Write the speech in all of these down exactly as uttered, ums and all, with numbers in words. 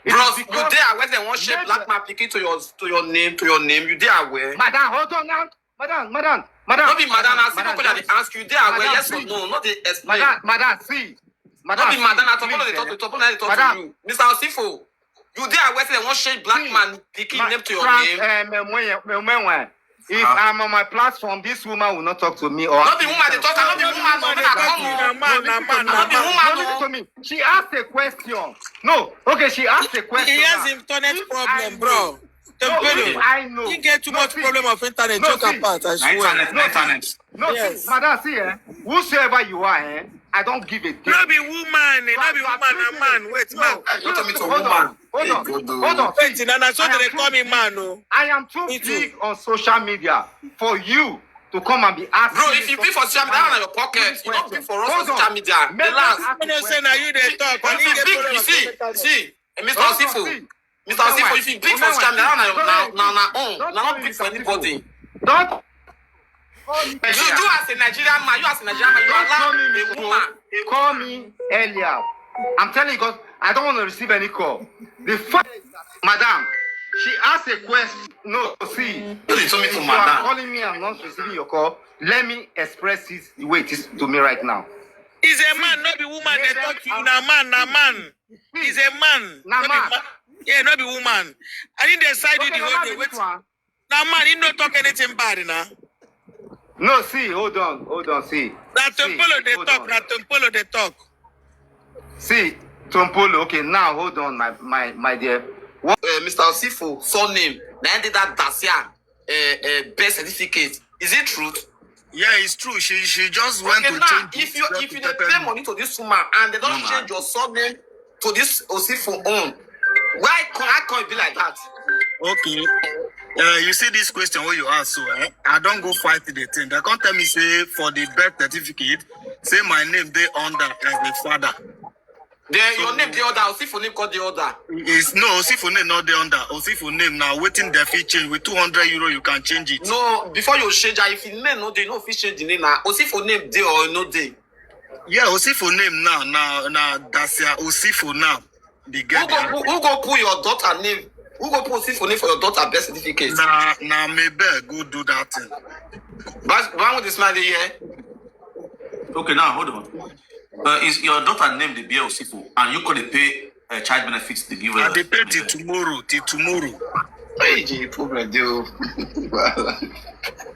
Bros, you dey aware say dem wan share black man pikin to your to your name to your name? You dey aware? Madam, hold on now. Madam, madam, madam. No be madam, na simple question I dey ask you. You dey aware? Yes or no? No dey explain. Madam, madam, see. No be madam, na Topolo dey talk to Topolo na dey talk to you. Mister Osifo, you dey aware say dem wan change black man pikin name to your name? If I'm on my platform, this woman will not talk to me. Or no be woman dey talk, no be woman o, make I come o. Na man, na man, na No be man. woman Don't listen o. to me. She asked a question. No, okay, she asked a question. He has now. Internet If I problem, know- bro. No, if Tempelo, I know. he get too No, much see, problem of internet. no, Choke see, apart, I Na swear. internet, na internet. No, Yes. see, madam, see, eh? Whosoever you are, eh? I don't give a damn. No be woman, eh, no be You are woman, na treating man. me- Wait, No, man. Don't tell me to hold woman. On, hold Hey, on, God, oh. hold on. Wait, See, na na so I they am dey call too me big- man o. I am too Me too. big on social media for you to come and be asking Bro, me if you such be for social media, kind na your of pocket. You no be question. for us Hold for social on. media. Make Relax. us ask I know say na you dey talk. But I if you get big, problem you of see, internet. see, eh, Mister Hold on, Osifo, see. Mister Osifo, if you big for social media, na na na na own. Na not big for anybody. Don't You do as a Nigerian man, you as a Nigerian man, you allow a woman. Call me earlier. I'm telling you because I don't want to receive any call. The first, madam, she asked a question. No, see. No dey tell me to If you are madam. Calling me and not receiving your call, let me express it the way it is to me right now. He's a man, no be woman. They talk to you. Na man, na man. He's a man. Na No be man. ma- Yeah, no be woman. I think they side you Okay, the na whole man day. be Wait, this one. na man. He no talk anything bad now. No, see, hold on, hold on, see. Na See, Tempelo dey hold talk. on. Na Tempelo dey talk. See, Tompolo, okay, now hold on, my my my dear. What? Uh, Mister Osifo surname na im dey that dasia uh, uh, birth certificate. Is it truth? Yeah, it's true. She she just went Okay, to now change if it you just if to you dey pepper pay me. Money to this woman and they don No, man. Change your surname to this Osifo own, why can I can be like that? Okay. Uh, you see this question wey you ask so, eh? I don go fight the thing. They come tell me say for the birth certificate, say my name dey under as the father. Then your name dey under, Osifo name come dey under. It's no Osifo name not dey under. Osifo name now waiting the fit change with two hundred euro you can change it. No, before you change am, if your name no dey, you no fit change the name na. Osifo name dey or no dey? Yeah, Osifo name now na na Dasia Osifo now. The girl Who go dey put, who go put your daughter name? Who go put Osifo name for your daughter birth certificate? na na Mabel go do that thing. But why would this man dey here? Okay, now hold on. Uh, is your daughter name the Bia Osifo, and you could pay uh, child benefits to give her? I dey pay till tomorrow, till tomorrow. Hey, G, problem dey o. Wahala.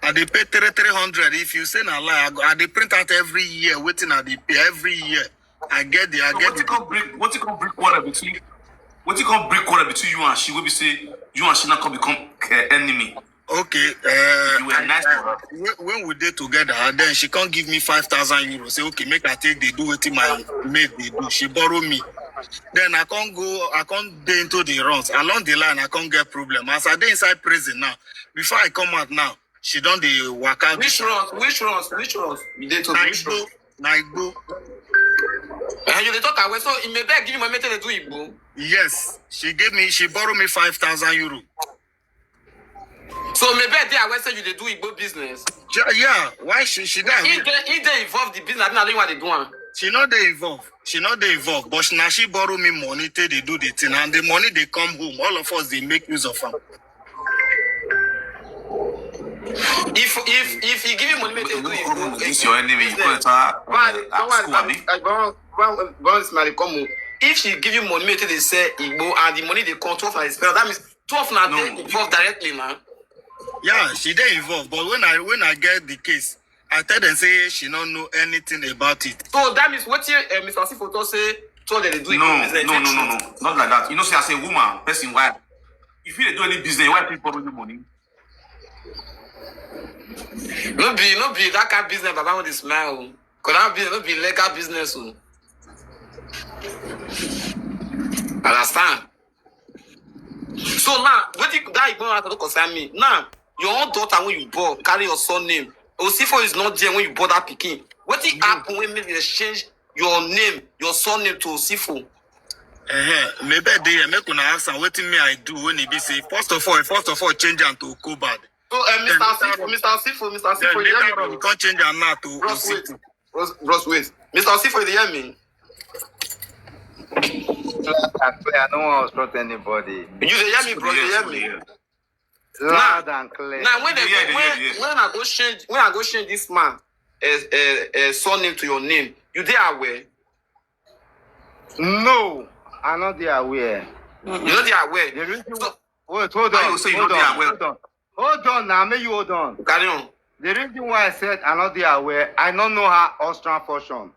I dey pay three three hundred. If you say na lie, I, go, I dey print out every year. Waiting I dey pay every year. I get the I So get what you the. come bring? What you come bring quarrel between? What you come bring quarrel between you and she? Will be say you and she not come become uh, enemy. Okay, uh, You were I- nice I- to her. when, when we dey together, then she come give me five thousand euros. Say okay, make I take dey do wetin my mate dey do. She borrow me. Then I come go, I come dey into the runs. Along the line, I come get problem. As I dey inside prison now, before I come out now, she don dey waka. Which runs? Which runs? Which runs? You dey to Na which Igbo, runs? na Igbo. And you dey talk away. So he may beg give you money make they do Igbo. Yes, she gave me, she borrow me five thousand euro. So maybe I dey aware say you dey do Igbo business. Ja- Yeah, why she she dey He aware? dey he dey involved the business. I mean, I don't want to do am. She no dey involved. She no dey involved, but she, na she borrow me money take dey do the thing, and the money dey come home. All of us dey make use of am. If if if he give you money make they do Who who Igbo is your enemy? You call it business. uh, But uh, don't worry, school, abi? I don't don't don't smell come o. If she give you money make they sell Igbo and the money dey come, twelve na expense, that means twelve na No. Dey involved directly na. Yeah, she dey involved, but when I when I get the case, I tell them say she no know anything about it. So that means wetin uh, Mister Osifo talk say twelve dey do Igbo No, business. no, Is it no, no, true? No, not like that. You know, say as a woman, person wife, if you dey do any business, why people borrow you money? No be no be that kind business Baba want to smile o. Cause that business no be legal business o. Understand? So now, wetin that Igbo matter no concern me. Now, your own daughter when you born carry your surname. Osifo is not there when you born that pikin. Wetin happen when make they change your name, your surname to Osifo? Uh-huh. Maybe dey here, make una ask am wetin me I do when e be say first of all, first of all change am to Okobad. So, uh, Mister Then Osifo, Mister Osifo, Mister Then Osifo, you later hear on, me, we bro? come change am now to Bros, wait, Osifo. Bros, Bros, wait. Mister Osifo, you hear me? loud and clear. I don't want to obstruct anybody. You dey hear me, bro? You hear me? Loud and clear. Now when they Yeah, yeah, when, yeah. when I go change when I go change this man uh, uh, uh, surname to your name, you dey aware? No, I not dey aware. You know they are aware. The reason So, Wait, hold on. How you say you hold not dey on, aware? Hold on. Hold on now, make you hold on. Carry on. The reason why I said I not dey aware, I don't know how Austrian function.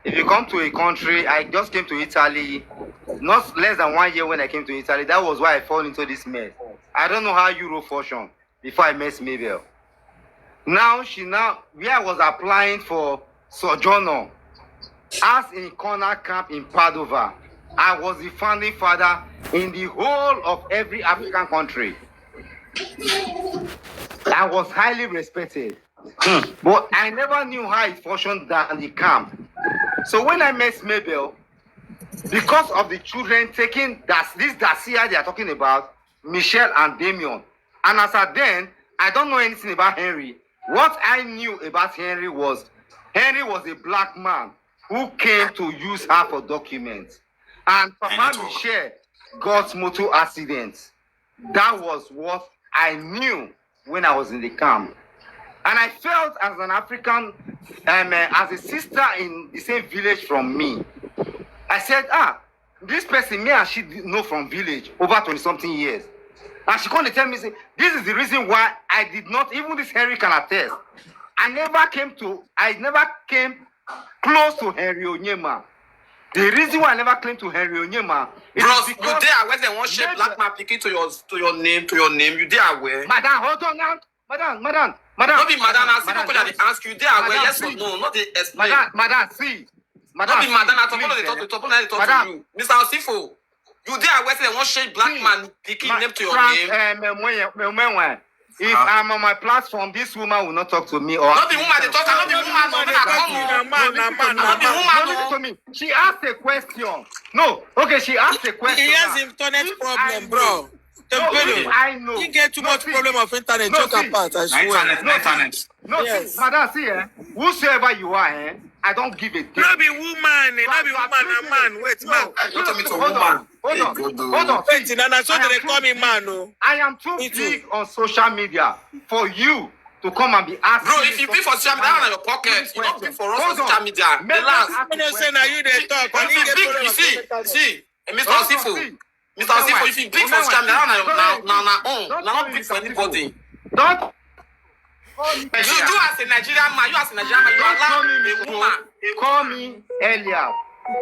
If you come to a country, I just came to Italy, not less than one year when I came to Italy. That was why I fall into this mess. I don't know how Euro function before I met Mabel. Now she now where I was applying for sojourner as in corner camp in Padova. I was the founding father in the whole of every African country. I was highly respected. But I never knew how it functioned than the camp. So when I met Mabel, because of the children taking that this Dacia they are talking about, Michelle and Damien. And as at then, I don't know anything about Henry. What I knew about Henry was Henry was a black man who came to use her for documents. And Papa Michelle got motor accident. That was what I knew when I was in the camp. And I felt as an African, um, uh, as a sister in the same village from me. I said, ah, this person, me and she know from village over twenty something years. And she come dey tell me, say, this is the reason why I did not, even this Henry can attest. I never came to, I never came close to Henry Onyema. The reason why I never came to Henry Onyema is Bros, you because dey aware they want shape Maybe- black man picking to your to your name to your name. You dey aware? Madam, hold on now. Madam, madam, madam. No be madam, I see madam, people that they ask you. They aware? Madam, Yes or please. No, not they explain. Madam, madam, see. Madam, No be see, madam. I talk please, they talk eh. to talk they talk Madam. to you. Mister Osifo, you dey aware say they want shape black See, man picking Ma- name to your Frank, name? eh, me- me- me- me- If Ah. I'm on my platform, this woman will not talk to me. Or No be woman they talk. No be woman. No, na come Na on. man, na man, No na be man. woman. No, listen No. to me. She asked a question. No, okay, she asked a question. He has Now. internet If problem, I bro. No, if Tempelo. I know. He get too No, much see. problem of internet. No, Choke see. apart, I Na swear. internet, na internet. No, Yes. See, madam, see, eh? Whosoever you are, eh? I don't give a damn. No be woman, eh, no be woman, na man. Wait, man. Don't tell me to Hold woman. on, hold on, Hey, God, hold on. Wait, na na so I am they too call me big. Man o. I am too Me too. Big on social media for you to come and be asking. Bro, Me if you some- be for social media, na your pocket. You not be for us on Hold on. Social media. Make Relax. us ask You know say na you dey talk. But if you big, you see, see, eh, Mister Hold on, Osifo, see. Mister Osifo, if you big for social media, na your na na na own. Na not big for anybody. Don't You do as a Nigerian man, you as a Nigerian man, you Don't call me allow a Mister woman. Call me earlier.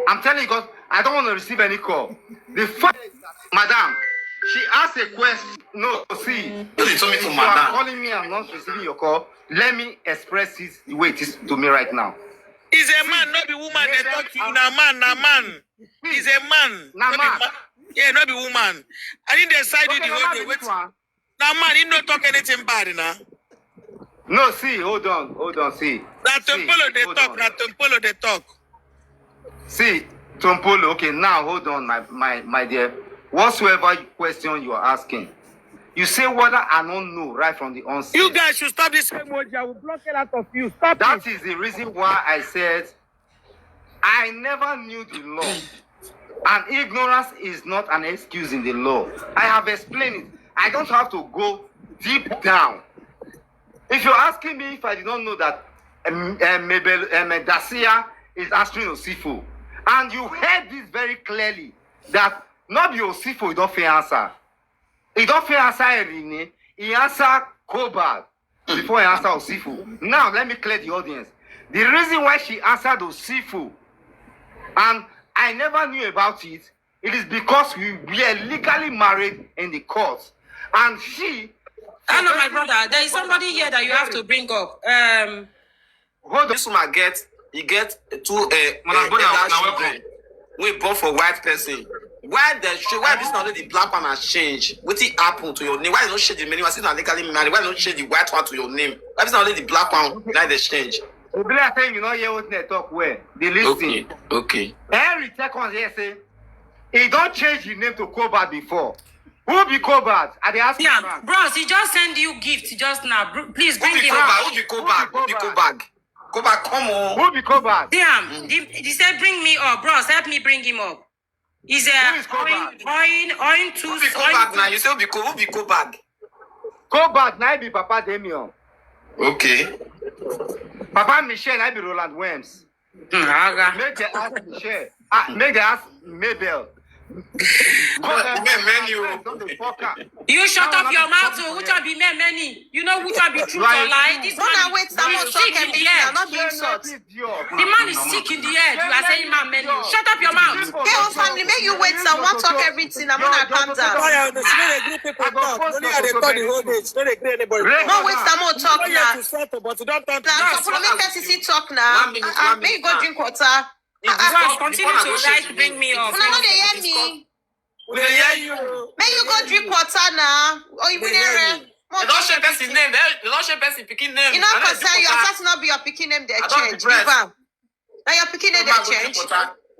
I'm telling you, because I don't want to receive any call. The fact, madam, she asked a question. No, see, No, they told me if to you are madam. Calling me, I'm not receiving your call. Let me express it the way it is to me right now. He's a man, no be woman. They talk to you. Na man, na man. He's a man. Na No be man. ma- Yeah, no be woman. I think they side you Okay, the na whole man day. be Wait. this one. Na man, he no talk anything bad now. No, see, hold on, hold on, see. Na See, Tempelo they hold talk. on. Na Tempelo they talk. See, Tompolo, okay, now hold on, my, my, my dear. Whatsoever question you are asking, you say whether I don't know right from the onset. You guys should stop this emoji. I will block it out of you. Stop That it. Is the reason why I said I never knew the law. And ignorance is not an excuse in the law. I have explained it. I don't have to go deep down. If you're asking me if I did not know that um, um, Mabel um, Dacia is answering Osifo, and you heard this very clearly, that not be Osifo, you don't fair answer. You don't fair answer Erini, he answer Cobalt before he answer Osifo. Now, let me clear the audience. The reason why she answered Osifo, and I never knew about it, it is because we were legally married in the court. And she Hello, my brother. There is somebody here that you have to bring up. Um, Hold on. This woman get, he get two uh, Madam, uh, brother, elder na children. Welcome. We born for white person. Why the sh- why this not the black one has changed? What it happened to your name? Why you not change the many? Why not legally married? Why not change the white one to your name? Why is not only the black one now they change? E be like say you no hear wetin dem talk well. Dey listen. Okay, okay. Henry second here say he don change him name to Cobalt before. Who be Cobalt? I dey ask you, yeah, man. Bros, he just send you gift just now. Br- Please Who bring be him Cobalt? up. Who be Cobalt? Who be Cobalt? Cobalt, come on. Who be Cobalt? Damn, he, he said, "Bring me up, Bros. Help me bring him up." Is a Who is Kobag? Oin Oin Oin two Who be Kobag now? You say who be Ko- who be Kobag? Kobag na be Papa Damien. Okay. Papa Michelle na be Roland Williams. Aga. Make dem ask Michelle. Ah, make dem ask Mabel. Men, men, you. Don dey fuck am. You shut Now up I'm your not mouth. talking Oh, which for one be men many? You know which one be truth Like or lie? you. This Una man wait, I is wan talk sick in the everything. head. I'm not being insult. The man is sick in the head. You are saying man many. Shut up your mouth. Hey, oh, family, make you wait. I wan talk everything. I'm gonna calm down. Why you dey, she no dey gree people talk? Only I dey talk the whole day. She no dey gree anybody talk. No wait, I wan talk Why you now. To settle, but you don't talk. Now, so make person see talk now. One minute, Ah, one make you minute go now. drink water. Because continue to try to bring me up. Una no dey hear me. We dey hear you. Make you go drink water now. Oh, you They be hear there. me. They don't share person name. They, they don't share person picking name. You know, concern you. I just not be your picking name they change. Leave am. Now your picking name they change.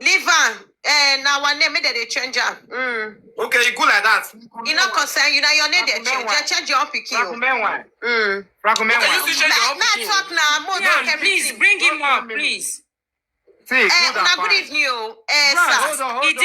Leave am. Eh, now one name they change am. Mm. Okay, you good like that. You know, concern you. Now your name they change. They change your own picking. Franco Menwa. Mm. Franco Okay, you Menwa. still change your own Now picking. Talk now. More Yeah, talk please everything. Bring him up, please. See, Eh, good and una good fine. Evening, oh. Eh, Bro, sir. Hold on, hold He on, dey